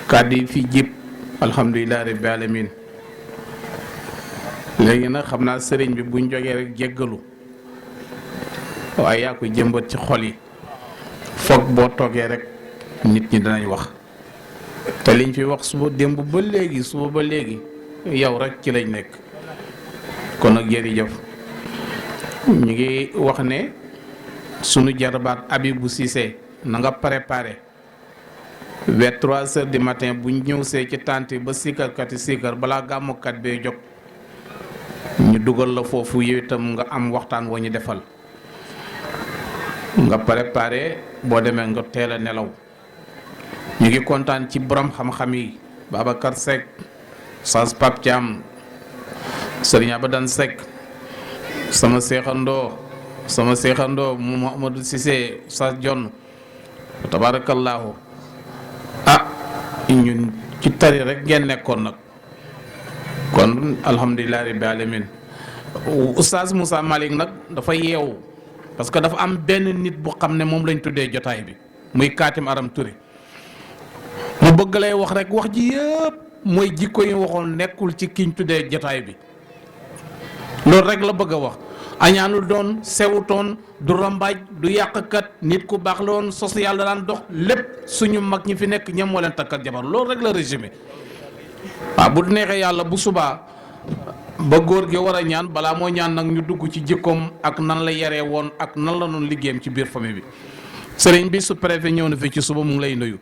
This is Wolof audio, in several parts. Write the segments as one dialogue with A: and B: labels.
A: kàddu yi fi jib alhamdulilah rabbil alamin. léegi nag xam naa sëriñ bi buñ jógee rek jéggalu waaye yaa ko jëmbat ci xol yi foog boo toogee rek nit ñi danañ wax te liñ fi wax suba démb ba léegi suba ba léegi yow rek ci lañ nekk kon nag jërëjëf. ñu ngi wax ne sunu jarbaat Abibou Cissé na nga préparé vers 3 heures du matin buñ ñëw see ci tànt ba sikarkati sikar balaa gàmmukat bee jóg ñu dugal la foofu yow itam nga am waxtaan wa ñu defal nga préparé boo demee nga teel a nelaw. ñu ngi kontaan ci borom xam-xam yi Babacar Seck Sas Pape Thiam Serigne Abadan Seck sama seexandoo Mouhamadou Cissé Sas Jonn tabarakallahu. ñun ci tari rek ngeen nekkoon nag kon alhamdulilah rabbil alamin. Oustaz Moussa Malick nag dafa yeewu parce que dafa am benn nit bu xam ne moom lañ tuddee jotaay bi muy Kaatim Aram Touré mu bëgg lay wax rek wax ji yëpp mooy jikko yi waxoon nekkul ci kiñ tuddee jotaay bi loolu rek la bëgg a wax. añaanul doon sewutoon du rambaaj du yàqkat nit ku baax la woon social la daan dox lépp suñu mag ñi fi nekk ñoom moo leen takkal jabar loolu rek la résumé. waaw bu neexee yàlla bu subaa ba góor gi war a ñaan balaa moo ñaan nag ñu dugg ci jikkoom ak nan la yaree woon ak nan la doon liggéeyam ci biir famille bi. sëriñ bi su préfet ñëw na fi ci suba mu ngi lay nuyu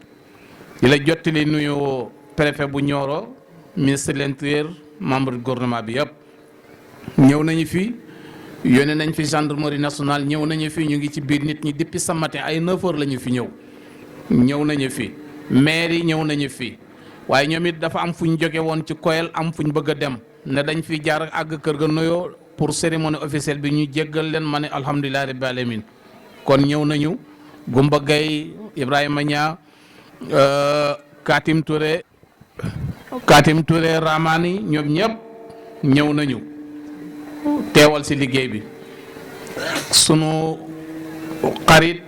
A: di la jottali nuyu préfet bu Nioro ministre de l'intérieur membre du gouvernement bi yëpp ñëw nañu fi. yónnee nañ fi gendarmerie nationale ñëw nañu fi ñu ngi ci biir nit ñi depuis ce matin ay 9h la ñu fi ñëw nañu fi maire yi ñëw nañu fi waaye ñoom it dafa am fu ñu jóge woon ci koyel am fu ñu bëgg a dem ne dañ fi jaar àgg kër ga nuyoo pour cérémonie officielle bi ñu jéggal leen ma ne alhamdulilah rabbil alamin. kon ñëw nañu Gumba Gaye Ibrahima Ñaa Katim Touré Ramani ñoom ñëpp ñëw nañu teewal ci liggéey bi. sunu xarit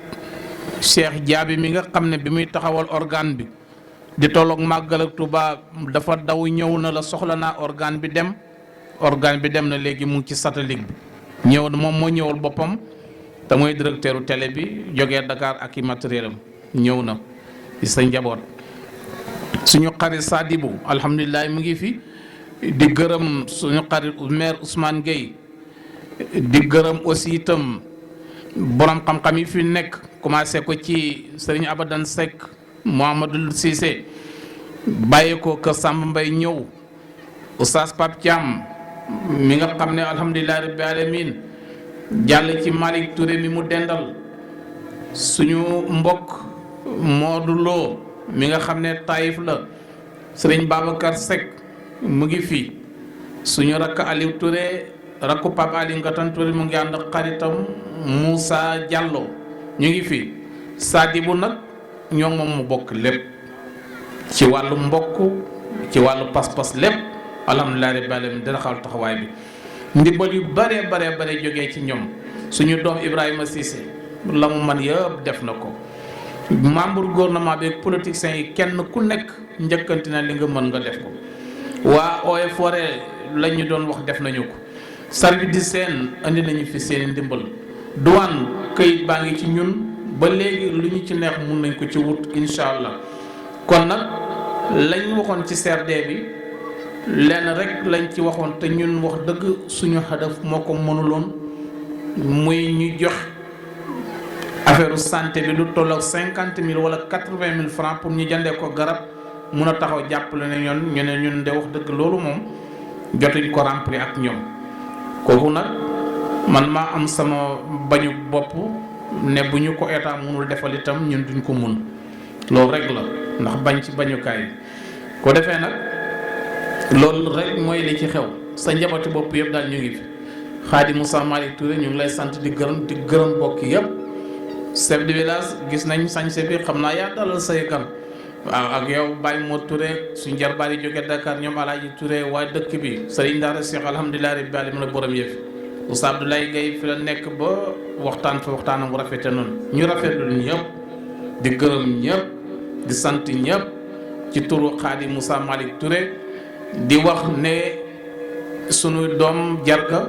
A: Cheikh Diaby mi nga xam ne bi muy taxawal organe bi di tolloog màggal ak Touba dafa daw ñëw na la soxla naa organe bi dem na léegi mu ngi ci satellite bi ñëw na moom moo ñëwal boppam te mooy directeur télé bi jógee Dakar ak i matériel am ñëw na ci sa njaboot. suñu xarit Sadibou alhamdulilah mu ngi fi di gërëm suñu xarit maire Ousmane Gueye di gërëm aussi itam borom xam-xam yi fi nekk commencé ko ci Serigne Abadan Seck Mouhamadou Cissé bàyyi ko Kër Samba Mbaye ñëw Oustaz Pape Thiam mi nga xam ne alhamdulilah rabbil alamin jàll ci Malick Touré mi mu dendal suñu mbokk Modou Lo mi nga xam ne Taïf la Serigne Babacar Seck mu ngi fi suñu rakk Aliou Touré rakku Pape Ali Ngatan Touré mu ngi ànd ak xaritam Moussa Diallo ñu ngi fi Sadibou nag ñoo moom mu bokk lépp ci wàllu mbokk ci wàllu pas-pas lépp alhamdulilah rabbil alamin dina xawal taxawaay bi ndimbal yu bare jógee ci ñoom suñu doom Ibrahima Cissé la mu man yëpp def na ko membre gouvernement bi ak politiciens yi kenn ku nekk njëkkanti na li nga mën nga def ko waa Eaux et Forêts la ñu doon wax def nañu ko service d'hygiène andi nañu fi seen ndimbal douane këyit baa ngi ci ñun ba léegi lu ñu ci neex mun nañ ko ci wut incha allah kon nag lañ waxoon ci CRD bi lenn rek lañ ci waxoon te ñun wax dëgg suñu xadaf moo ko mënuloon muy ñu jox affaire santé bi lu toll ak 50 000 wala 80 000 francs pour ñu jëndee ko garab mun a taxaw jàppale ne ñun de wax dëgg loolu moom jotuñ ko remplir ak ñoom kooku nag man maa am sama bañu bopp ne bu ñu ko état mënul defal itam ñun duñ ko mun loolu rek la ndax bañ ci bañukaay ko defee nag loolu rek mooy li ci xew sa njabooti bopp yëpp daal ñu ngi fi Khady Moussa Malick Touré ñu ngi lay sant di gërëm bokk yëpp chef de village gis nañ sañse bi xam naa yaa dalal say gan waaw ak yow Baye Mo Touré suñ jarbaar yi jóge Dakar ñoom Alaaji Touré waaye dëkk bi Serigne Daara Cheikh alhamdulilah rabbil alamin la borom yëf Oustaz Abdoulaye Gaye fi la nekk ba waxtaanam bu rafete noonu ñu rafetlu ñëpp di gërëm ñëpp di sant ñëpp ci turu Xaadi Moussa Malick Touré di wax ne sunu doom Jarga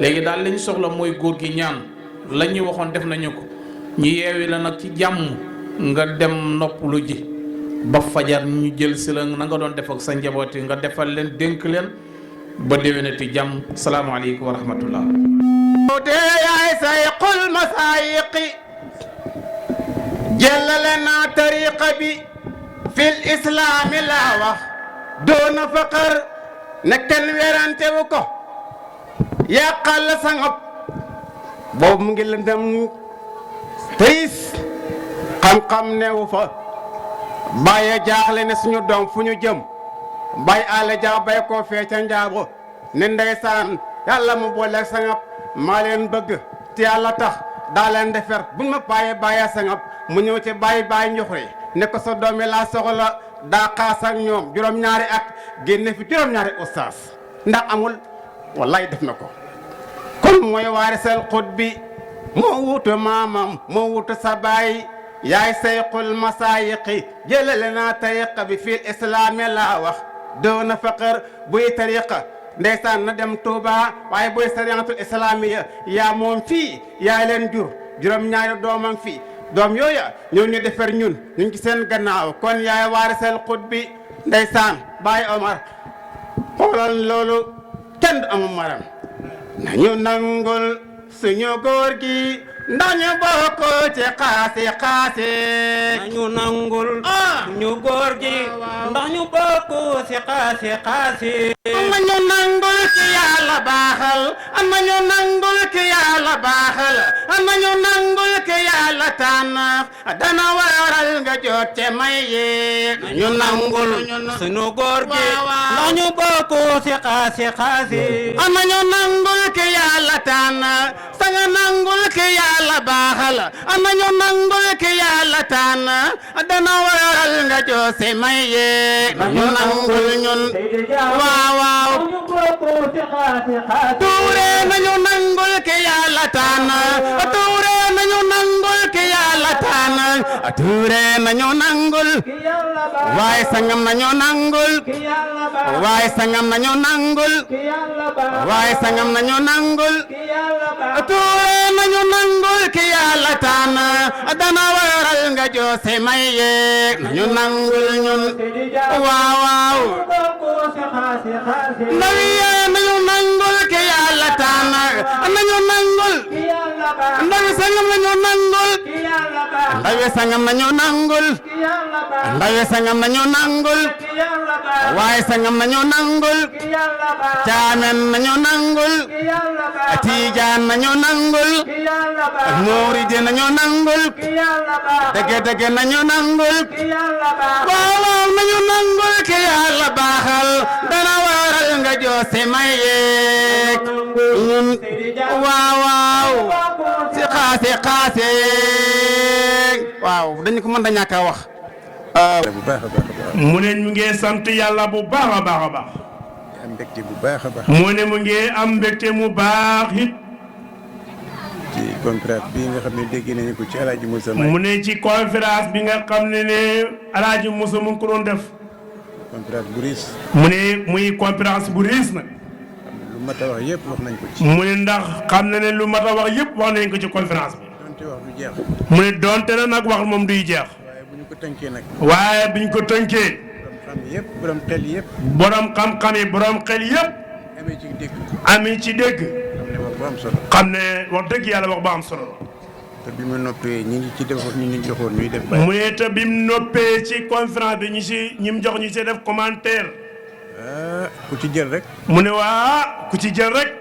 A: léegi daal lañ soxla mooy góor gi ñaan la ñuy waxoon def nañu ko ñu yeewi la nag ci jàmm nga dem noppalu ji ba fajar ñu jël si la na nga doon def ak sa njaboot yi nga defal leen dénk leen ba déwénati jàmm salaamaaleykum wa rahmatullah.
B: dee yaay sayqul masaayiqi jëlale naa tariqa bi fil islaami laa wax doona faqar ne kenn werante wu ko yàqal la sangab boobu mu ngi lëndëm tëris xam-xam newu fa bàyyi jaaxle ne suñu doom fu ñu jëm bàyyi àll jaa bay koo fee ca njaabo ne ndeysaan yàlla mu boole sangab maa leen bëgg te yàlla tax daa leen defer buñ ma bàyyee sangab mu ñëw ci bàyyi njoxre ne ko sa doom yi laa soxla daa xaas ak ñoom juróom-ñaari at génne fi juróom-ñaari ustaas ndax amul wallaay def na ko kon mooy waarisal xut bi moo wuutu maamam moo wuutu sa baay yaay sayqul masaayiqi jëlale naa tariqa bi fii islaami laa wax doona faqar buy tariqa ndeysaan na dem Touba waaye buy sariyatul islamiya yaa moom fii yaa leen jur juróom-ñaari doomam fii doom yooya ñoo ñu defar ñun ñu ngi seen gannaaw kon yaay waarisal xut bi ndeysaan Baay Omar xoolal loolu kenn du amu maram nañu nangul suñu góor gi ndax ñu bokk ci xaasi
C: nañu nangul suñu góor gi ndax ñu bokk ci xaasi
B: nañu nangul ki yàlla baaxal nañu nangul ki yàlla baaxal nañu nangul ki yàlla tànn dana waral nga jot ci may yi
C: nañu nangul suñu góor gi ndax ñu bokk ci xaasi
B: nañu nangul ki yàlla tànn sanga nangul ki yàlla baaxal nañu nangul ki yàlla tànn dana waral nga jot ci may yi nañu nangul ñun waaw tuure nañu nangul ki yàlla tànn tuure nañu nangul ki yàlla tànn tuure nañu nangul waaye sangam nañu nangul waaye sangam nañu nangul waaye sangam nañu nangul tuure nañu nangul ki yàlla tànn dana waral nga joose may yeeg nañu nangul ñun waaw ndawiye nañu nangul ki yàlla tànn nañu nangul ndawi sangam nañu nangul ndawi sangam nañu nangul ndawi sangam nañu nangul waaye sangam nañu nangul caamen nañu nangul tiijaan nañu nangul muuride nañu nangul dëgg nañu nangul waaw nañu nangul ki yàlla baaxal dana waral nga joose may yeeg ñun waaw si xaase waaw dañu ko mën da ñàkk a wax
D: mu ne ñu ngi sant yàlla bu baax a baax a baax
E: am mbégte bu baax a baax
D: mu ne mu ngi am mbégte mu baax it
E: ci conférence bi nga xam ne dégg nañu ko ci Alaaji Moussa May
D: mu ne ci conférence bi nga xam ne Alaaji Moussa mu ngi ko doon def
E: conférence bu riis
D: mu ne muy conférence bu riis nag
E: lu mat a wax yëpp wax nañ ko ci
D: mu ne ndax xam na ne lu mat a wax yëpp wax nañ ko ci conférence bi
E: donte wax du jeex
D: mu ne donte na nag wax moom duy jeex
E: waaye bu ñu ko tënkee nag
D: waaye bu ñu ko tënkee
E: borom xel yëpp
D: borom xam-xam yi borom xel yëpp
E: amee ci dégg
D: amee ci dégg
E: xam ne wax bu am solo
D: xam ne wax dëgg yàlla wax ba am solo
E: te bi mu noppee ñi ngi ci def ñu ngi joxoon ñuy def
D: mu ne te bi mu noppee ci conférence bi ñi mu jox ñu see def commentaire
E: ku ci jël rek
D: mu ne waa ku ci jël rek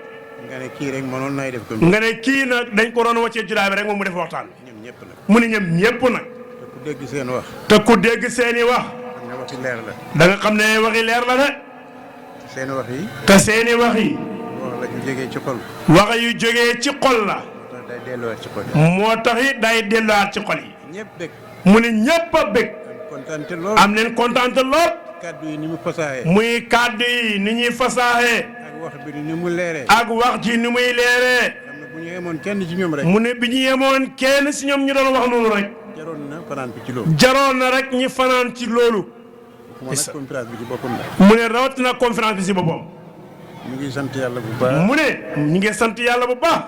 E: nga ne kii rek mënoon naay def comme
D: nga ne kii nag dañ ko doon wàccee julaay bi rek moom mu def waxtaan
E: ñoom ñëpp nag
D: mu ne ñoom ñëpp nag
E: te ku dégg seen wax
D: te ku dégg seeni wax
E: xam ne waxi leer la
D: da nga xam ne waxi leer la de
E: seen wax yi
D: te seeni wax yi
E: wax la ñu jógee ci xol
D: wax yu jógee ci xol la
E: moo tax day delluwaat ci xol
D: moo tax it day delluwaat ci xol yi
E: ñëpp bég
D: mu ne ñëpp a bég
E: kontaan te lool
D: am leen kontaan lool
E: kàddu yi ni mu fasaaxee
D: muy kàddu yi ni ñuy fasaaxee
E: ak wax bi ni mu leeree
D: ak wax ji ni muy leeree
E: xam ne bu ñu yemoon kenn ci ñoom rek
D: mu ne bi ñu yemoon kenn si ñoom ñu doon wax noonu rek
E: jaroon na fanaan bi ci loolu
D: jaroon na rek ñi fanaan ci loolu
E: bu waxuma nag conférence bi ci boppam la.
D: mu ne rawatina conférence bi si boppam.
E: ñu ngi sant yàlla bu baax.
D: mu ne ñu ngi sant yàlla bu baax.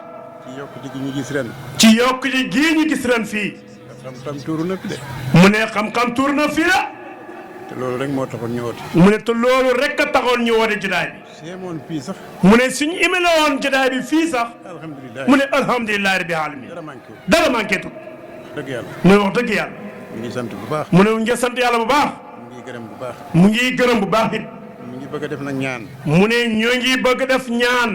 E: ci yokkute gi ñu gis ren.
D: ci yokkute gii ñu gis ren fii.
E: xam-xam tuuru na fi de.
D: mu ne xam-xam tuur na fii la.
E: te loolu rek moo taxoon ñu woote.
D: mu ne te loolu rek a taxoon ñu woote jotaay bi.
E: seemoon fii sax.
D: mu ne suñu émele woon jotaay bi fii sax.
E: alhamdulilah
D: mu ne alhamdulilah rabbi alamin.
E: dara manqué wu.
D: dara manqué tut.
E: dëgg yàlla.
D: mu ne wax dëgg yàlla.
E: ñu ngi sant bu baax.
D: mu ne mu ngi sant yàlla bu baax.
E: ñu ngi gërëm bu baax.
D: mu ngi gërëm bu baax it.
E: ñu ngi bëgg a def nag ñaan.
D: mu ne ñoo ngi bëgg def ñaan.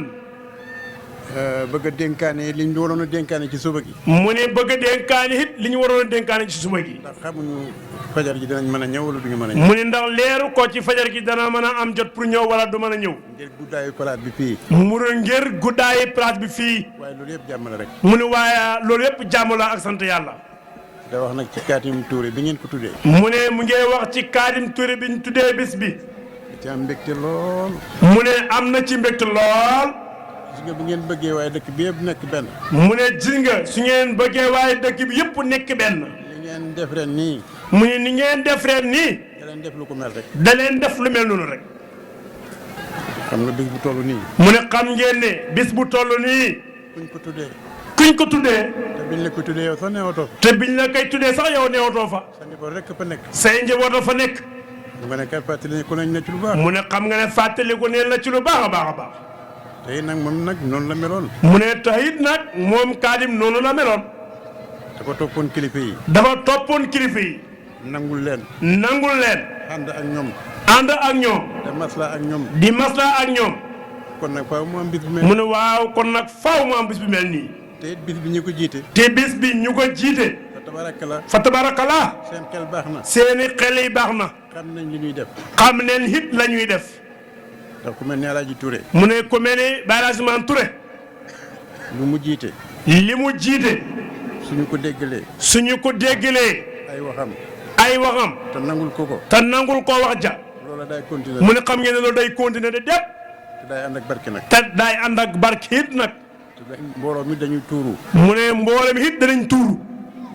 E: bëgg a dénkaane li ñu waroon a dénkaane ci suba gi.
D: mu ne bëgg a dénkaane it li ñu waroon a dénkaane ci suba gi.
E: ndax xamuñu fajar gi dinañ mën a ñëw wala duñu mën a ñëw.
D: mu ne ndax leeru ko ci fajar gi dana mën a am jot pour ñëw wala du mën a ñëw.
E: ngir guddaayu palaat bi fii.
D: mu ne ngir guddaayi place bi fii.
E: waaye loolu yëpp jàmm la rek.
D: mu ne waaye loolu yëpp jàmm la ak sant yàlla.
E: da wax nag ci Kaatim Touré bi ngeen ko tuddee.
D: mu ne mu ngi wax ci Kaatim Touré bi ñu tuddee bis bi.
E: ci am mbégte lool.
D: mu ne am na ci mbégte lool.
E: gis nga bu ngeen bëggee waaye dëkk bi yëpp nekk benn.
D: mu ne gis nga su ngeen bëggee waaye dëkk bi yëpp nekk benn.
E: li ngeen def ren nii.
D: mu ne ni ngeen def ren nii.
E: da leen def lu ko mel rek.
D: da leen def lu mel noonu rek.
E: xam nga bis bu toll nii.
D: mu ne xam ngeen ne bis bu toll nii.
E: kuñ ko tuddee.
D: kuñ ko tuddee.
E: te biñ la ko tuddee yow sax neewatoo fa.
D: te biñ la koy tuddee sax yow neewatoo fa.
E: sa njaboot rek fa nekk.
D: say njaboot fa nekk.
E: mu nga ne kay fàttali ko nañ ne ci lu baax.
D: mu ne xam nga ne fàttaliku neen la ci lu baax a baax a baax.
E: tey nag moom nag noonu la meloon.
D: mu ne tayit nag moom Kaadim noonu la meloon.
E: dafa toppoon kilifa yi.
D: dafa toppoon kilifa yi.
E: nangul leen.
D: nangul leen.
E: ànd ak ñoom.
D: ànd ak ñoom.
E: te masla ak ñoom.
D: di masla ak ñoom.
E: kon nag faaw mu am bis bu mel.
D: mu ne waaw kon nag faaw mu am bis bu mel nii.
E: te it bis bi ñu ko jiite.
D: te bis bi ñu ko jiite.
E: fa tabarakala.
D: fa tabarakallah.
E: seen xel baax na.
D: seeni xel yi baax na.
E: xam nañ li ñuy def.
D: xam neen hit la ñuy def.
E: ndax ku mel ne Alaaji Touré.
D: mu ne ku mel ni Baye Ousmane Touré.
E: lu mu jiite.
D: li mu jiite.
E: suñu ko déggalee.
D: suñu ko déggalee.
E: ay waxam.
D: ay waxam.
E: te nangul ko.
D: te nangul koo wax ja.
E: loola day continuer.
D: mu ne xam ngeen ne loolu day continuer de dépp.
E: te day ànd ak barke nag.
D: te day ànd ak barke it nag.
E: te mbooloo mi dañuy tuuru.
D: mu ne mboolem it danañ tuuru.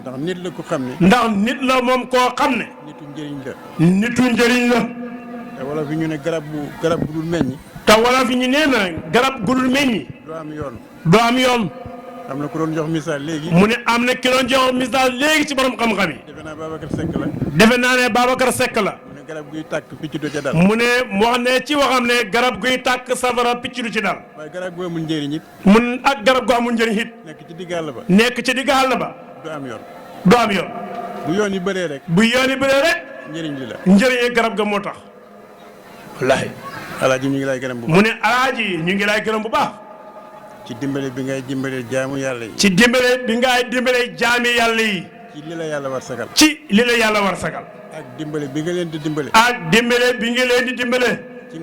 E: ndax nit la ko xam ne.
D: ndax nit la moom koo xam ne.
E: nitu njëriñ la.
D: nitu njëriñ la.
E: te wala fi ñu ne garab bu dul meññ.
D: te wala fi ñu nee na garab gu dul meññi.
E: doo am yoon.
D: doo am yoon.
E: am na ku doon jox misaal léegi.
D: mu ne am na ki doon jox misaal léegi ci borom xam-xam yi.
E: defe naa Babacar Seck la.
D: defe naa ne Babacar Seck la.
E: mu ne garab guy tàkk picc du ca dal.
D: mu ne wax ne ci waxam ne garab guy tàkk safara picc du ci dal.
E: waaye garab gu amul njëriñ it.
D: mun ak garab gu amul njëriñ it.
E: nekk ci digg àll ba.
D: nekk ci digg àll ba.
E: du am yoon.
D: du am yoon.
E: bu yoon yi bëree rek.
D: bu yoon yi bëree rek.
E: njëriñ li la.
D: njëriñee garab ga moo tax. wallaahi.
E: alaaji ñu ngi lay gërëm bu
D: mu ne alaaji ñu ngi lay gërëm bu baax.
E: ci dimbale bi ngay dimbale jaamu yàlla yi.
D: ci dimbale bi ngay dimbale jaami yàlla yi.
E: ci li la yàlla war sagal.
D: ci li la yàlla war sagal.
E: ak dimbale bi nga leen di dimbale.
D: ak dimbale bi nga leen di dimbale.
E: ci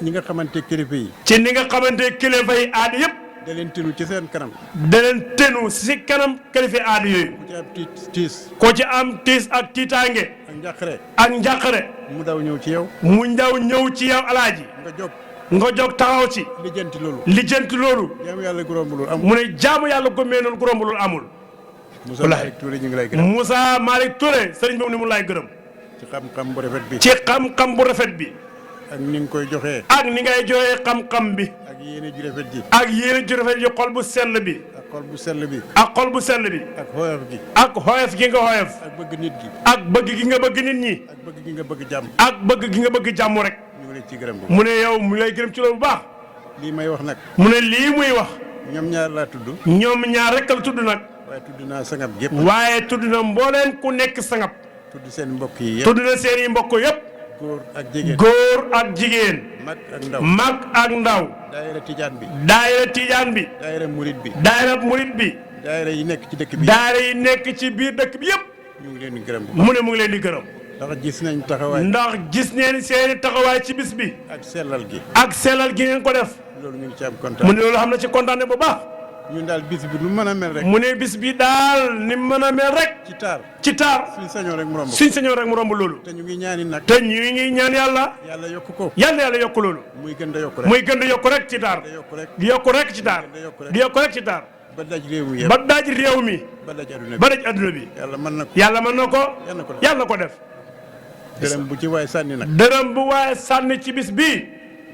E: ñi nga xamante kilifa yi.
D: ci ni nga xamante kilifa yi aada yëpp.
E: da leen tënu ci seen kanam.
D: da leen tënu si kanam kilifa aada yooyu.
E: ku ci am tiis.
D: ko ci am tiis ak tiitaange.
E: ak njàqare.
D: ak njàqare.
E: mu daw ñëw ci yow.
D: mu ndaw ñëw ci yow alaaji.
E: nga jóg.
D: nga jóg taxaw ci.
E: lijjanti loolu.
D: lijjanti loolu.
E: jaamu yàlla gu romb loolu amul.
D: mu ne jaamu yàlla gommee noonu gu romb loolu amul.
E: Moussa Malick Touré ñu ngi lay gërëm.
D: Moussa Malick Touré sëriñ boobu ni mu lay gërëm.
E: ci xam-xam bu rafet bi.
D: ci xam-xam bu rafet bi.
E: ak ni nga koy joxee.
D: ak ni ngay joxee xam-xam bi.
E: ak yéene ju rafet ji.
D: ak yéene ju rafet ji xol bu sell bi.
E: ak xol bu sell bi.
D: ak xol bu sell bi.
E: ak xoyof gi.
D: ak xoyof gi nga xoyof.
E: ak bëgg nit gi.
D: ak bëgg gi nga bëgg nit ñi.
E: ak bëgg gi nga bëgg jàmm.
D: ak bëgg gi nga bëgg jàmm rek.
E: ñu ngi lay ci gërëm bu
D: mu ne yow mu lay gërëm ci loolu bu baax.
E: lii may wax nag.
D: mu ne lii muy wax.
E: ñoom ñaar laa tudd.
D: ñoom ñaar rek la tudd nag.
E: waaye tudd naa sangam gépp.
D: waaye tudd na mbooleen ku nekk sangab.
E: tudd seen mbokk yi yëpp.
D: tudd na seeni mbokk yëpp.
E: góor ak jigéen.
D: góor ak jigéen.
E: mag ak ndaw.
D: mag ak ndaw.
E: daayira tijaan bi.
D: daayira tijaan bi.
E: daayira murit bi.
D: daayira murit bi.
E: daayira yi nekk ci dëkk bi.
D: daayira yi nekk ci biir dëkk bi yëpp.
E: ñu ngi leen di gërëm bu
D: mu ne mu ngi leen di gërëm.
E: ndax gis nañ taxawaay.
D: ndax gis neen seeni taxawaay ci bis bi.
E: ak sellal gi.
D: ak sellal gi ngeen ko def.
E: loolu ñu ngi ci am
D: mu
E: kontaan.
D: ne loolu xam na ci kontaane bu baax.
E: ñun daal bis bi nu mën a mel rek.
D: mu ne bis bi daal ni mën a mel rek.
E: ci taar.
D: ci taar.
E: suñ sañoon rek mu romb.
D: suñ sañoon rek mu romb loolu.
E: te ñu ngi ñaani nag.
D: te ñu ngi ñaan yàlla.
E: yàlla yokk ko.
D: yàlla yàlla yokk loolu.
E: muy gën da yokk rek.
D: muy gën di yokk rek ci taar.
E: da yokk rek.
D: di yokk rek ci taar. di yokk rek ci taar.
E: ba daj réew mi yëpp.
D: ba daaj réew mi.
E: ba daj adduna bi.
D: ba daj adduna bi.
E: yàlla mën na ko.
D: yàlla mën na ko.
E: yàlla na ko def.
D: yàlla na ko def.
E: dërëm bu ci waay sànni nag.
D: dërëm bu waaye sànni ci bis bii.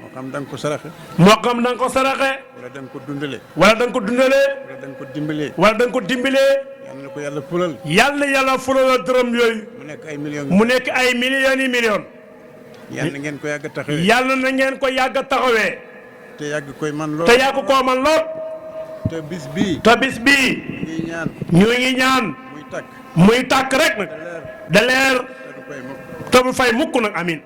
E: moo xam da nga ko saraxe.
D: moo xam da nga ko saraxe.
E: wala da nga ko dundale.
D: wala da nga ko dundalee.
E: wala da nga ko dimbalee.
D: wala da nga ko dimbalee.
E: yal na ko yàlla fulal.
D: yàlla yàlla fulal dërëm yooyu.
E: mu nekk ay millions.
D: mu nekk ay millions yi millions.
E: yal na ngeen ko yàgg a taxawee.
D: yàlla na ngeen ko yàgg a taxawee.
E: te yàgg koy man lool.
D: te yàgg koo man lool.
E: te bis bii.
D: te bis bii.
E: ñuy ñaan.
D: ñu ngi ñaan.
E: muy takk.
D: muy tàkk rek nag. da leer.
E: te du koy mukk.
D: te bu fay mukk nag amin.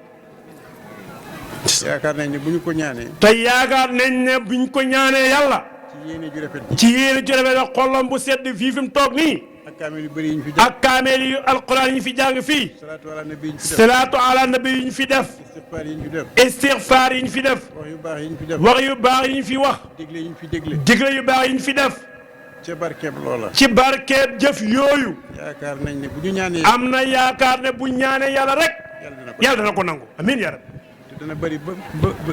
E: yaakaar nañ ne bu ñu ko ñaanee.
D: te yaakaar nañ ne buñ ko ñaanee yàlla.
E: ci yéene ju rafet ji.
D: ci yéen ju rafet ak xolam bu sedd fii fi mu toog nii.
E: ak kaamil yu bëri yi ñu fi jàng.
D: ak kaameel yu alquran yi ñu fi jàng fii.
E: salaatu ala nabi yi ñu fi def.
D: salaatu ala nabi yi ñu fi def.
E: istighfar yi ñu fi def.
D: istigfaar yi ñu fi def.
E: wax yu baax yi ñu fi def.
D: wax yu baax yi ñu fi wax.
E: digle yi ñu fi dégle.
D: digle yu baax yi ñu fi def.
E: ca barkeeb loola.
D: ci barkeeb jëf yooyu.
E: yaakaar nañ ne bu ñu ñaanee.
D: am na yaakaar ne bu ñaanee yàlla rek.
E: yàlla dina ko.
D: yàlla dana ko nangu amiin yaa rabbi.
E: te dana bëri ba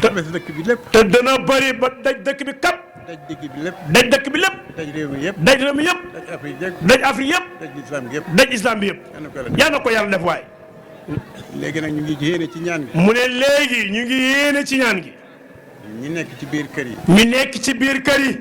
E: xamee si dëkk bi lépp.
D: te dana bëri ba daj dëkk bi kap.
E: daj dëkk bi lépp.
D: daj dëkk bi lépp.
E: daj réew mi yëpp.
D: daj réew mi yëpp.
E: daj Afrique yëpp.
D: daj Afrique yëpp.
E: daj islam gi yëpp.
D: daj islam bi yëpp.
E: yal na ko yàlla def.
D: yal na ko yàlla def waay.
E: léegi nag ñu ngi yéene ci ñaan gi.
D: mu ne léegi ñu ngi yéene ci ñaan gi.
E: ñi nekk ci biir kër yi.
D: ñu nekk ci biir kër yi.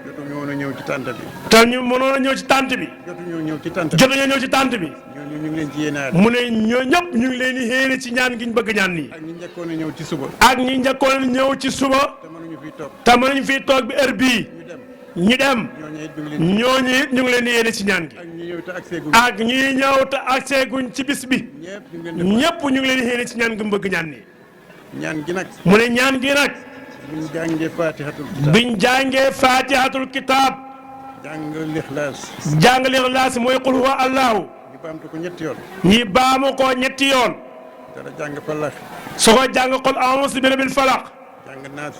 E: jotuñu woon a ñëw ci tànt bi.
D: te ñu mënoon a ñëw ci tànt bi.
E: jotuñu ñëw ci tànt bi.
D: jotuñoo ñëw ci tànt bi.
E: ñooñu ñu ngi leen ci yéenaat.
D: mu ne ñoo ñëpp ñu ngi leen di yéene ci ñaan gi ñu bëgg ñaan nii.
E: ak ñi njëkkoon a ñëw ci suba.
D: ak ñi njëkkoon a ñëw ci suba.
E: te mënuñu fiy toog.
D: te mënuñu fiy toog bi heure bii.
E: ñu dem.
D: ñu dem.
E: ñooñu it ñu ngi leen
D: ñooñu it ñu ngi leen di yéene ci ñaan gi.
E: ak ñi ñëw te ak seegu.
D: ak ñi ñëw te accès guñ ci bis bi.
E: ñëpp ñu ngi leen di
D: ñëpp ñu ngi leen di yéene ci ñaan gi mu bëgg ñaan nii.
E: ñaan gi nag.
D: mu ne ñaan gi nag.
E: buñ jàngee fatihatul kitab.
D: biñ jàngee fatihatul kitab.
E: jàng lixlaas.
D: jàng lixlaas mooy qul huwa allahu.
E: ñu baamtu ko ñetti yoon.
D: ñi baamu ko ñetti yoon.
E: dara jàng falax.
D: soo ko jàng qul a'uuzu bi rabbil falaq.
E: jàng naas.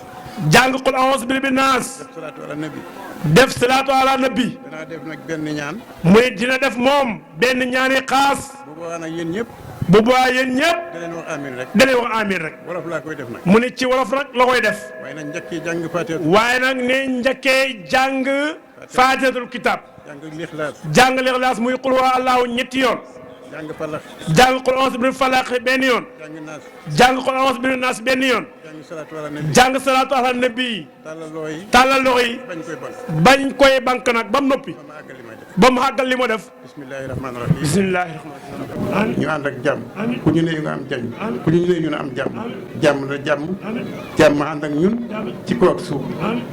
D: jàng qul a'uuzu bi rabbin naas.
E: def salaatu ala nabi.
D: def salaatu ala nabi.
E: danaa def nag benn ñaan.
D: mu ne dina def moom benn ñaani xaas.
E: bu boobaa nag yéen ñëpp.
D: bu boobaa yéen ñëpp.
E: da leen wax amin rek.
D: da leen wax amin rek.
E: wolof laa koy def nag.
D: mu ne ci wolof nag la koy def.
E: waaye nag njëkkee jàng fatiha.
D: waaye nag ne njëkkee jàng fatihatul kitab.
E: jàng lixlaas.
D: jàng lixlaas muy qul huwa allahu ñetti yoon.
E: jàng falax.
D: jàng qul a'uuzu bi falaq benn yoon.
E: jàng naas.
D: jàng qul a'uuzu bi naas benn yoon.
E: jàng salaatu ala nabi.
D: jàng salaatu ala nabi.
E: tàllal loo yi.
D: tàllal loxo yi.
E: bañ koy bank.
D: bañ koy bank nag ba mu noppi.
E: ba ma àggali may def.
D: ba mu àggal li ma def.
E: bismillahi rahmaani rahim.
D: bismillahi rahmaani rahim.
E: ñu ànd ak jàmm. ku ñu nuyu nga am jàmm. ku ñu nuyu ñu am jàmm. jàmm la jàmm. jàmm ànd ak ñun. ci kaw ak suuf.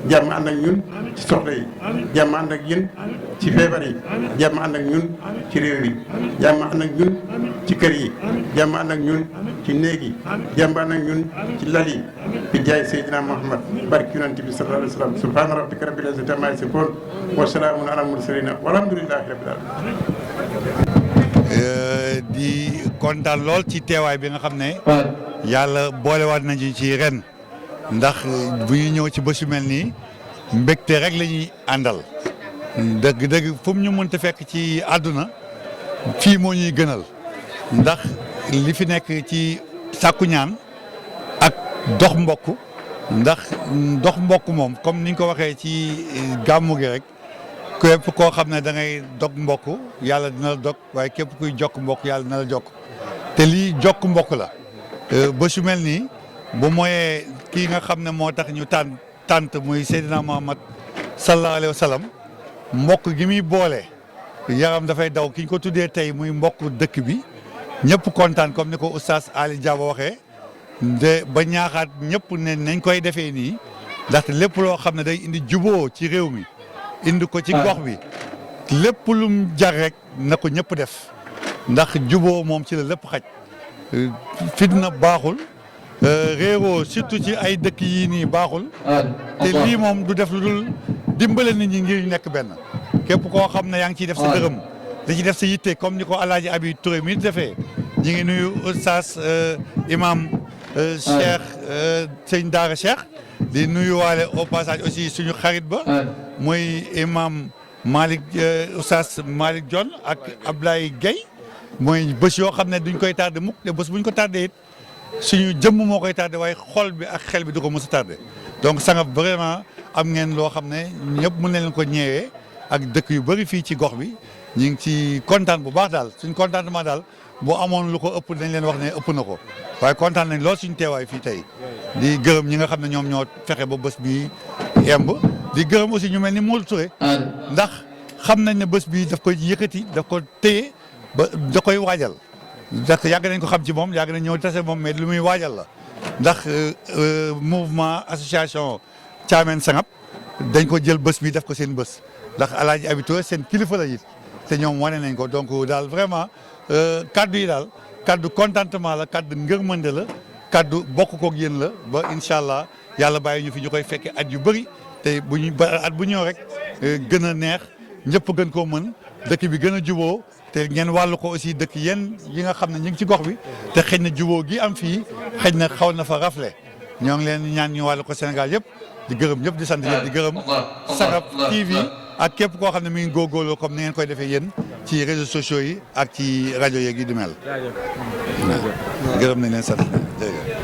E: jàmm ànd ak ñun. ci soxla yi. jàmm ànd ak yéen. ci feebar yi. jàmm ànd ak ñun. ci réew yi. jàmm ànd ak ñun. ci kër yi. jàmm ànd ak ñun. ci néeg yi. jàmm ànd ak ñun. ci lal yi. bi jaay Seydina Muhammad barki yonent bi sallallahu alayhi wa sallam subhaana rabbika rabbil izzati ammaa yasifuun wa salaamun alal mursaliin walhamdulillahi rabbil aalamiin.
F: di kontaan lool ci teewaay bi nga xam ne yàlla boolewaat nañu ci ren ndax bu ñu ñëw ci bés yu mel nii mbégte rek la ñuy àndal dëgg-dëgg fu mu ñu mënta fekk ci àdduna fii moo ñuy gënal ndax li fi nekk ci sàkku ñaan ak dox mbokk ndax dox mbokk moom comme niñ ko waxee ci gàmmu gi rek képp koo xam ne da ngay dog mbokk yàlla dina la dog waaye képp kuy jokk mbokk yàlla dina la jokk te lii jokk mbokk la ba su mel nii bu mooyee kii nga xam ne moo tax ñu tànt muy Seydina Muhammad sallallahu alayhi wa sallam mbokk gi muy boole yaram dafay daw ki ñu ko tuddee tey muy mbokk dëkk bi ñëpp kontaan comme ni ko oustaz Ali Diaba waxee de ba ñaaxaat ñëpp ne nañ koy defee nii ndaxte lépp loo xam ne day indi juboo ci réew mi indi ko ci gox bi lépp lum jar rek na ko ñëpp def ndax juboo moom ci la lépp xaj fitna baaxul réeroo surtout ci ay dëkk yii nii baaxul te lii moom du def lu dul dimbale nit ñi ngir ñu nekk benn képp koo xam ne yaa ngi ciy def sa dërëm da ci def sa yitte comme ni ko Alaaji Abi Touré mi defee ñi ngi nuyu oustaz imam Cheikh sëñ Daara Cheikh di nuyuwaale au passage aussi suñu xarit ba mooy imam Malick oustaz Malick Dione ak Ablaye Gueye mooy bés yoo xam ne duñ koy tardé mukk te bés buñ ko tardé it suñu jëmm moo koy tardé waaye xol bi ak xel bi du ko mos a tardé donc sanga vraiment am ngeen loo xam ne ñëpp mën nañ leen ko ñeewee ak dëkk yu bëri fii ci gox bi ñu ngi ci kontaan bu baax daal suñ contentement daal bu amoon lu ko ëpp dañ leen wax ne ëpp na ko waaye kontaan nañ lool suñu teewaay fii tey di gërëm ñi nga xam ne ñoom ñoo fexe ba bés bi yemb di gërëm aussi ñu mel ni Modou Touré ndax xam nañ ne bés bi daf koy yëkkati daf ko téye ba da koy waajal ndax yàgg nañ ko xam ci moom yàgg nañ ñëw tase moom mais lu muy waajal la ndax mouvement association Thiamène Sangap dañ ko jël bés bi def ko seen bés ndax Alaaji Abi Touré seen kilifa la it te ñoom wane nañ ko donc daal vraiment kaddu yi daal kaddu contentement la kaddu ngërmande la kaddu bokk koog yéen la ba incha allah yàlla bàyyi ñu fi ñu koy fekkee at yu bëri te bu ñu ba at bu ñëw rek gën a neex ñëpp gën koo mën dëkk bi gën a juboo te ngeen wàllu ko aussi dëkk yéen yi nga xam ne ñu ngi ci gox bi te xëy na juboo gi am fii xëy na xaw na fa rafle ñoo ngi leen ñaan ñu wàllu ko Sénégal yëpp di gërëm ñëpp di sant yëpp di gërëm Sangap TV ak képp koo xam ne mi ngi góorgóorloo comme ni ngeen koy defee yéen ci réseaux sociaux yi ak ci rajo yeeg yi di mel. gërëm nañ leen sant jërëjëf